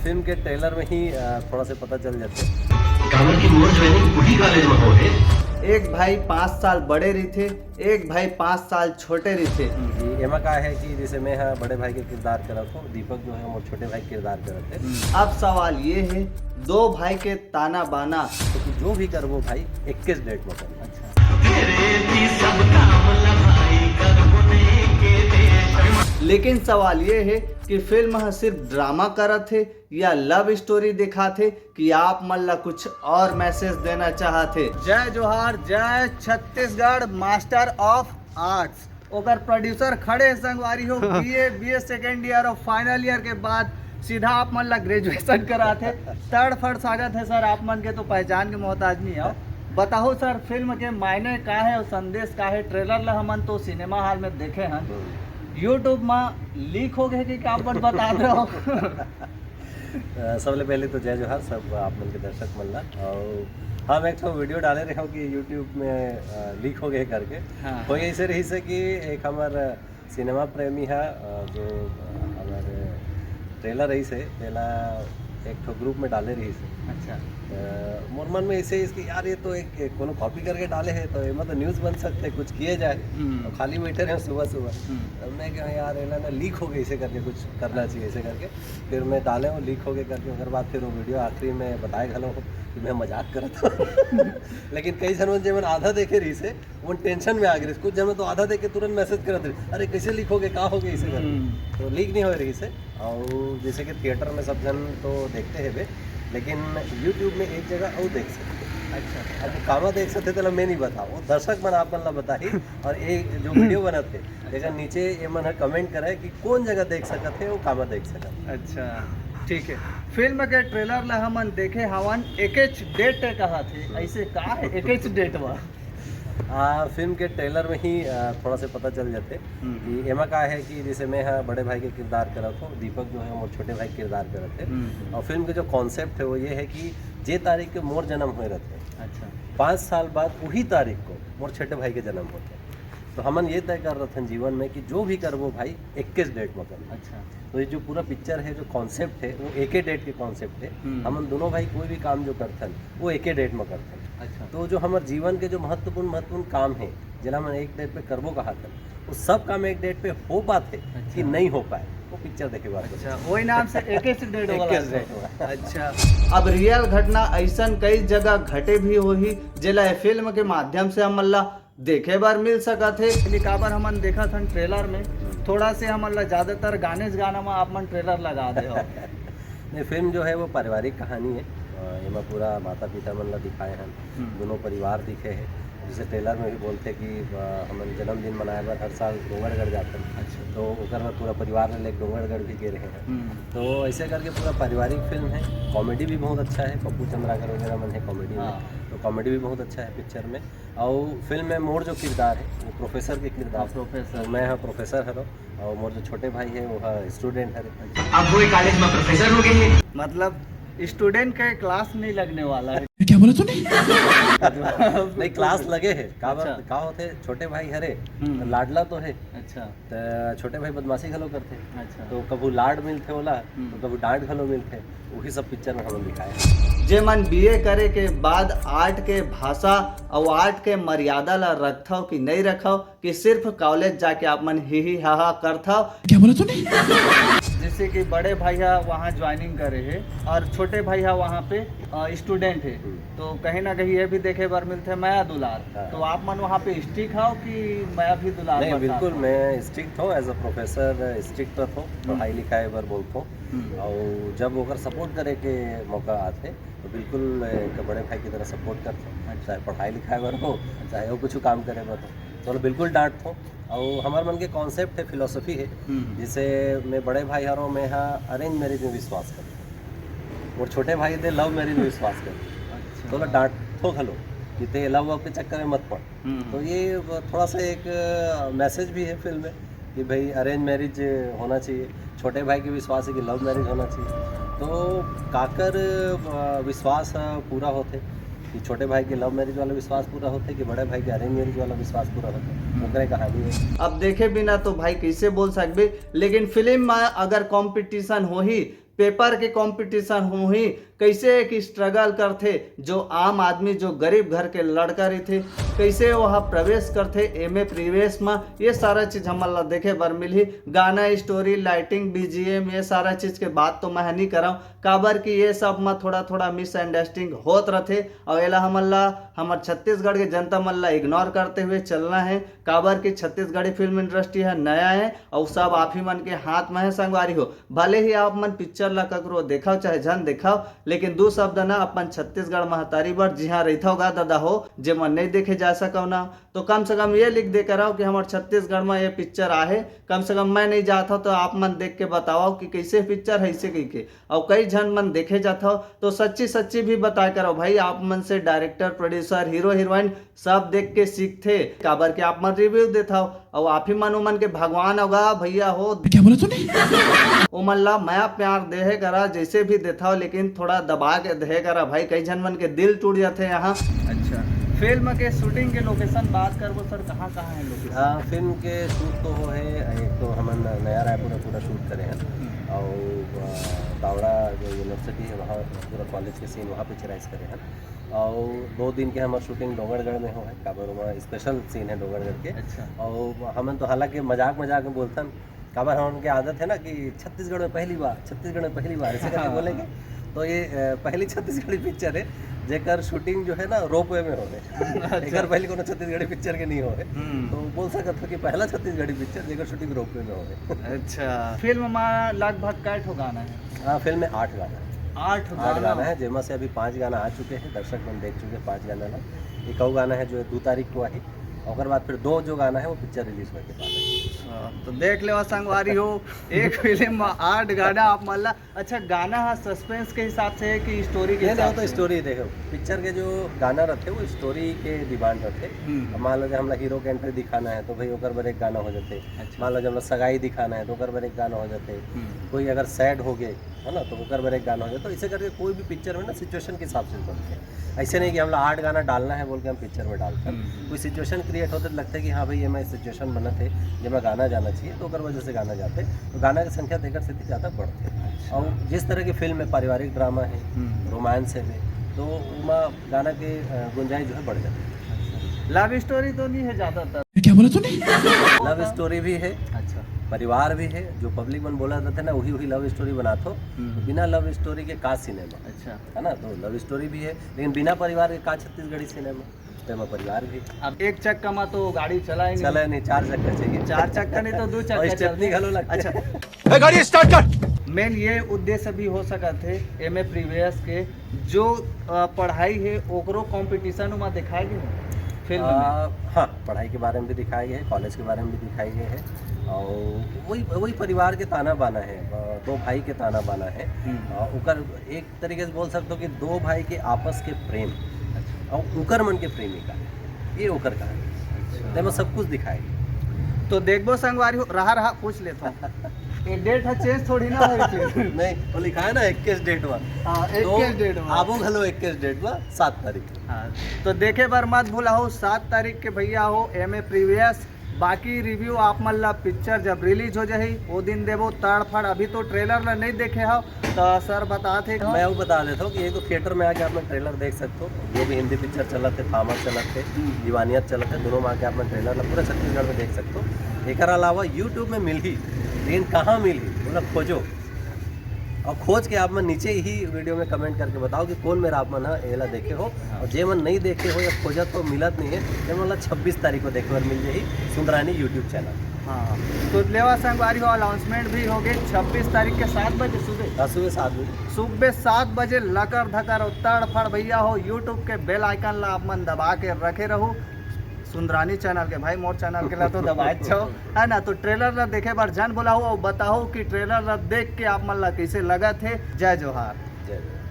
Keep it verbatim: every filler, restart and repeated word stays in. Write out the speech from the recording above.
Film के trailer में ही अ, थोड़ा सा पता चल जाते। काबर कि मोर ज्वाइनिंग उही कॉलेज में होए हे। एक भाई पाँच साल बड़े रहिथे, एक भाई पाँच साल छोटे रहिथे। कि एमा का है कि जैसे मैं हा बड़े भाई के किरदार करत हूँ, दीपक जो है मोर छोटे भाई के किरदार करत है। अब सवाल ये है, दो भाई के ताना बाना। तो तू जो भी करबो भाई, इक्कीस डेट में करना। लेकिन सवाल ये है कि फिल्म ह सिर्फ ड्रामा करत हे या लव स्टोरी दिखात हे कि आप मन ला कुछ और मैसेज देना चाहत हे। जय जोहार, जय छत्तीसगढ़, मास्टर ऑफ आर्ट्स। ओकर प्रोड्यूसर खड़े हे संगवारी हो, बीए बीए सेकेंड ईयर और फाइनल ईयर के बाद सीधा आप मन ला ग्रेजुएशन करात हे। तड़ फड़ स्वागत है सर, आप मन के तो पहचान के मोहताज नहीं हो। बताओ सर, फिल्म के मायने का है और संदेश का है? ट्रेलर ला हमन तो सिनेमा हॉल में देखे हन, यूट्यूब में लीक हो गए कि क्या अपन बता रहे हो? अ, सबले पहले तो जय जोहार सब आप मन के दर्शक मन ला। और हम एक ठो वीडियो डाले रहे हो कि यूट्यूब में अ, लीक हो गए करके। हाँ। हो ऐसे रही से कि एक हमार सिनेमा प्रेमी है अ, जो अ, हमारे ट्रेलर रही से तेला एक ठो ग्रुप में डाले रही से। अच्छा। अ, मोर मन में ऐसे इसकी यार ये तो एक, एक कोनो कॉपी करके डाले हैं तो एमा तो न्यूज़ बन सकते, कुछ किए जाए। हम्म। तो खाली बैठे रहे सुबह सुबह। हम्म। तो मैं कहा यार एला ना लीक हो गई, इसे करके कुछ करना चाहिए, इसे करके फिर मैं डाले हूँ लीक हो गए करके। ओकर बाद फिर वो वीडियो आखिरी में बताए घलो कि मैं मजाक करत हूँ। लेकिन कई झन मन जेमन आधा देखे रही से वो टेंशन में आ गए, कुछ जन तो आधा देख के तुरंत मैसेज करत रहे, अरे कैसे लीक हो गए, का हो गए इसे करके। हम्म। तो लीक नहीं हो रही से। और जैसे कि थिएटर में सब जन तो देखते हैं बे, लेकिन यूट्यूब में एक जगह और देख सकते हैं। अच्छा। अब वो कामा देख सकते तेला मैं नहीं बता, वो दर्शक मन आप मन ला बताही। और ये जो वीडियो बनत है, जेकर नीचे ये मन कमेंट करे कि कौन जगह देख सकत है, वो कामा देख सकत है। अच्छा, ठीक है। फिल्म के ट्रेलर ला हमन देखे हवन, एकेच डेट कहा थे, ऐसे का है एकेच डेट वा? आ, फिल्म के ट्रेलर में ही आ, थोड़ा सा पता चल जाते हम्म। कि एमा का है कि जैसे मैं हा बड़े भाई के किरदार करत हूँ, दीपक जो है मोर छोटे भाई के किरदार करत है। हम्म। और फिल्म के जो कॉन्सेप्ट है वो ये है कि जे तारीख के मोर जन्म हुए रहते हैं, अच्छा। पाँच साल बाद वही तारीख को मोर छोटे भाई के जन्म होते हैं। तो हमन ये तय कर रहे थे जीवन में कि जो भी करबो भाई, इक्कीस डेट में करना। अच्छा। तो ये जो पूरा पिक्चर है, जो कॉन्सेप्ट है, वो एके डेट के कॉन्सेप्ट है। हम्म। हमन दोनों भाई कोई भी काम जो करथन, वो एके डेट में करथन। अच्छा। तो जो हमारे जीवन के जो महत्वपूर्ण महत्वपूर्ण काम है, जेला हमन एक डेट पे करबो कहा थन, वो सब काम एक डेट पे हो पाते अच्छा। कि नहीं हो पाए, वो पिक्चर देखे बाद। अच्छा, वही नाम से एकेच डेट वाला। इक्कीस डेट वाला। अच्छा। अब रियल घटना ऐसन कई जगह घटे भी होही, जेला ए फिल्म के माध्यम से हमन ला देखे बर मिल सकत हे। लेकिन काबर हमन देखत हन ट्रेलर में, थोड़ा से हमन ला ज्यादातर गाने से गाना में आप मन ट्रेलर लगा दे हो। नहीं, फिल्म जो है वो पारिवारिक कहानी है। अ, एमा पूरा माता पिता मन ला दिखाए हैं, हम्म। दोनों परिवार दिखे हैं। जैसे ट्रेलर में भी बोलते कि अ, हमन जन्मदिन मनाए बर हर साल डोंगरगढ़ जाते हैं। अच्छा। तो ओकर में पूरा परिवार ले लेके डोंगरगढ़ भी गए रहे हैं। हम्म। तो ऐसे करके पूरा पारिवारिक फिल्म है। कॉमेडी भी बहुत अच्छा है, पप्पू चंद्राकर वगैरह मन है कॉमेडी में। हाँ। तो कॉमेडी भी बहुत अच्छा है पिक्चर में। और फिल्म में मोर जो किरदार है, वो प्रोफेसर के किरदार। हाँ, प्रोफेसर। तो मैं हाँ प्रोफेसर हरो, और मोर जो छोटे भाई है, वो हाँ स्टूडेंट है। अब वो कॉलेज में प्रोफेसर हो गए हैं। मतलब स्टूडेंट का क्लास नहीं लगने वाला है। क्या बोला तूने? नहीं, क्लास लगे है। का बात, अच्छा। का होते, छोटे भाई हरे, हम्म। तो लाडला तो है। अच्छा। तो छोटे भाई बदमाशी घलो करते। अच्छा। तो कभू लाड मिलते ओला, हम्म। तो कभू डांट घलो मिलते। वही सब पिक्चर में हमन दिखाए हैं। जे मन बीए करे के बाद आर्ट के भाषा और आर्ट के मर्यादा ला रखथव कि नहीं रखव, कि सिर्फ कॉलेज जाके आप मन ही ही हा हा करथव? क्या बोला तूने? जैसे कि बड़े भैया वहाँ ज्वाइनिंग करे है और छोटे भैया वहाँ पे स्टूडेंट है, हम्म। तो कहीं ना कहीं ये भी देखे बर मिलते मया दुलार। हाँ। तो आप मन वहाँ पे स्ट्रिक्ट हो कि मया भी दुलार नहीं, बरसात बिल्कुल हो? मैं स्ट्रिक्ट हूँ, एज अ प्रोफेसर स्ट्रिक्ट रहता हूँ, पढ़ाई लिखाई बर बोलता हूँ। हम्म। और जब ओकर सपोर्ट करे के मौका आते तो बिल्कुल एक बड़े भाई की तरह सपोर्ट करता हूँ, चाहे पढ़ाई लिखाई बर हो, चाहे वो कुछ काम करे बर हो, तो बिल्कुल डांटता हूँ। और हमारे मन के कॉन्सेप्ट है, फिलोसफी है, हम्म। जैसे मैं बड़े भाई हरो, मैं हाँ अरेंज मैरिज में विश्वास करता हूँ, और छोटे भाई थे लव मैरिज में विश्वास करते हैं। अच्छा। तो ओला डांटथो घलो कि ते लव वव के चक्कर में मत पड़। हम्म। तो ये थोड़ा सा एक मैसेज भी है फिल्म में कि भाई अरेंज मैरिज होना चाहिए, छोटे भाई के विश्वास है कि लव मैरिज होना चाहिए। तो काकर अ, विश्वास अ, पूरा होते कि छोटे भाई के लव मैरिज वाला विश्वास पूरा होते कि बड़े भाई के अरेंज मैरिज वाला विश्वास पूरा होते, ओकरे कहानी है। अब देखे बिना तो भाई कैसे बोल सकबे, लेकिन फिल्म में अगर कंपटीशन होही, पेपर के कंपटीशन होही, कैसे एक स्ट्रगल करथे जो आम आदमी, जो गरीब घर के लड़का रहिथे, कैसे वह प्रवेश करथे एमए प्रीवियस म, ये सारा चीज हमन ला देखे बर मिलही। गाना, स्टोरी, लाइटिंग, बीजीएम, ये सारा चीज के बात तो मैं नहीं करव, काबर कि ये सब म थोड़ा थोड़ा मिसअंडरस्टैंडिंग होत रथे। और एला हमन ला, हमर छत्तीसगढ़ के जनता मन ला इग्नोर करते हुए चलना है, काबर कि छत्तीसगढ़ी फिल्म इंडस्ट्री है, नया है और सब आप ही मन के हाथ में है संगवारी हो। भले ही आप मन पिक्चर ला ककरो देखाव चाहे झन देखाव, लेकिन दू शब्द ना अपन छत्तीसगढ़ महतारी बर जिहाँ रहिथव गा दादा हो, जे मन नहीं देखे जा सकव ना, तो कम से कम ये लिख दे करव कि हमर छत्तीसगढ़ में ये पिक्चर आहे। कम से कम मैं नहीं जात हव तो आप मन देख के बतावव कि कैसे पिक्चर है, इसे कह के। और कई झन मन देखे जात हव तो सच्ची सच्ची भी बताए करव भाई, आप मन से डायरेक्टर, प्रोड्यूसर, हीरो, हीरोइन सब देख के सीखथे, काबर के आप मन रिव्यू देथव। और आप ही मन उमन के भगवान होगा भैया हो। क्या बोला तूने? उमन ला मया प्यार देहे करा, जैसे भी देथव, लेकिन थोड़ा दबा के देहे करा भाई, कई झन मन के दिल टूट जाथे यहाँ। अच्छा, फिल्म के शूटिंग के लोकेशन बात करबो सर, कहाँ कहाँ है लोकेशन? हाँ, फिल्म के शूट तो वो है, एक तो हमन नया रायपुर में पूरा शूट करे हैं और अ, दावड़ा जो यूनिवर्सिटी है वहाँ पूरा कॉलेज के सीन वहाँ पिक्चराइज करे हैं। और दो दिन के हमार शूटिंग डोंगरगढ़ में हो है, काबर वहाँ स्पेशल सीन है डोंगरगढ़ के। अच्छा। और हमन तो हालांकि मजाक मजाक में बोलथन, काबर हम उनके आदत है ना कि छत्तीसगढ़ में पहली बार, छत्तीसगढ़ में पहली बार ऐसे करके बोलेंगे। तो ये अ, पहली छत्तीसगढ़ी पिक्चर है जेकर शूटिंग जो है ना रोपवे में हो रहे। अच्छा। एकर पहले कोनो छत्तीसगढ़ी पिक्चर के नहीं हो रहे। हम्म। तो बोल सकत हो कि पहला छत्तीसगढ़ी पिक्चर जेकर शूटिंग रोपवे में हो रहे। अच्छा, फिल्म में लगभग कै ठो गाना है? हाँ, फिल्म में आठ गाना है। आठ आठ गाना है, जेमा से अभी पांच गाना आ चुके हैं, दर्शक मन देख चुके हैं पांच गाना ला। एक और गाना है जो दो तारीख को आई, ओकर बाद फिर दो जो गाना है वो पिक्चर रिलीज होके बाद है। अच्छा, तो देख लेवा संगवारी हो, एक फिल्म में आठ गाना आप मन ला। अच्छा, गाना हा सस्पेंस के हिसाब से है कि स्टोरी के नहीं, नहीं, हिसाब वो तो से? स्टोरी देखो, पिक्चर के जो गाना रहते वो स्टोरी के डिमांड रहते। हम्म। अब मान लो कि हमला हीरो के एंट्री दिखाना है तो भाई ओकर बर एक गाना हो जाते। अच्छा। मान लो जब हमला सगाई दिखाना है तो ओकर बर एक गाना हो जाते। हम्म। कोई अगर सैड हो गए है ना तो ओकर बर एक गाना हो जाता। तो ऐसे करके कोई भी पिक्चर में ना सिचुएशन के हिसाब से बनते हैं। ऐसे नहीं कि हमला आठ गाना डालना है बोल के हम पिक्चर में डालते हैं। हम्म। कोई सिचुएशन क्रिएट होते तो लगता है कि हाँ भाई ये मैं सिचुएशन बनत है, ये मैं गाना जाना चाहिए, तो ओकर वजह से गाना जाते। तो गाना की संख्या देखकर से ज़्यादा बढ़ते हैं। और जिस तरह की फिल्म है, पारिवारिक ड्रामा है, हम्म। रोमांस है, तो ओमा गाना के अ, गुंजाइश जो है बढ़ जाती है। लव स्टोरी तो नहीं है ज्यादातर? क्या बोला तूने? लव स्टोरी भी है, अच्छा। परिवार भी है। जो पब्लिक मन बोला रहते ना वही वही लव स्टोरी बनाते हो। हम्म। बिना लव स्टोरी के का सिनेमा, अच्छा। है ना? तो लव स्टोरी भी है, लेकिन बिना परिवार के का छत्तीसगढ़ी सिनेमा? तो एमा परिवार भी। अब एक चक्का में तो गाड़ी चला ही नहीं। चले नहीं, चार चक्का चाहिए। चार चक्का नहीं तो दो चक्का और स्टेपनी चलते। घलो लगता अच्छा। है। ए, गाड़ी स्टार्ट कर। मेन ये उद्देश्य भी हो सकत है एमए प्रीवियस के जो अ, पढ़ाई है ओकरो कंपटीशन में दिखाए गए हैं फिल्म में। आ, हाँ, पढ़ाई के बारे में भी दिखाए गए हैं, कॉलेज के बारे में भी दिखाए गए हैं। और वही वही परिवार के ताना बाना है, अ, दो भाई के ताना बाना है। हम्म। अ, ओकर एक तरीके से बोल सकते हो कि दो भाई के आपस के प्रेम और ओकर मन के प्रेमिका, ये ओकर कहानी। अच्छा। तेमा सब कुछ दिखाए गए। तो देखबो संगवारी हो, रहा रहा पूछ लेता हूँ। ये डेट है, चेंज थोड़ी ना है फिर। नहीं, वो लिखा है ना इक्कीस डेट वा। हाँ, तो इक्कीस डेट वा। आबो घलो इक्कीस डेट वा, सात तारीख। हाँ, तो देखे बर मत भूला हो, सात तारीख के भैया हो एमए प्रीवियस। बाकी रिव्यू आप मन ला पिक्चर जब रिलीज हो जाही वो दिन देबो तड़फड़। अभी तो ट्रेलर ला नहीं देखे हो तो सर बतात हे। मैं वो बता देता हूँ कि ये तो थिएटर में आके आप लोग ट्रेलर देख सकते हो। जो भी हिंदी पिक्चर चलत है, थामस चलत है, दीवानियत चलत है, दोनों में आके आप लोग ट्रेलर ला पूरा छत्तीसगढ़ में देख सकते हो। एकर अलावा यूट्यूब में मिलही, लेकिन कहाँ मिलही, बोला खोजो और खोज के आप मन नीचे ही वीडियो में कमेंट करके बताओ कि कौन मेरा आप मन ह एला देखे हो, और जे मन नहीं देखे हो या खोजत हो, मिलत नहीं है, ते मन ला छब्बीस तारीख को देखे बर मिल जाही सुंदरानी यूट्यूब चैनल। हाँ, तो लेवा संगवारी हो, अनाउंसमेंट भी हो गई छब्बीस तारीख के सात बजे सुबह। हाँ, सुबह सात बजे। सुबह सात बजे लकर धकर और तड़फड़ भैया हो, यूट्यूब के बेल आइकन ला आप मन दबा के रखे रहू। सुंदरानी चैनल के भाई, मोर चैनल के ला तो दबाए छो, है ना? तो ट्रेलर ला देखे बर झन भुलाहू और बताहू कि ट्रेलर ला देख के आप मन ला कैसे लगत हे। जय जोहार। जय जय।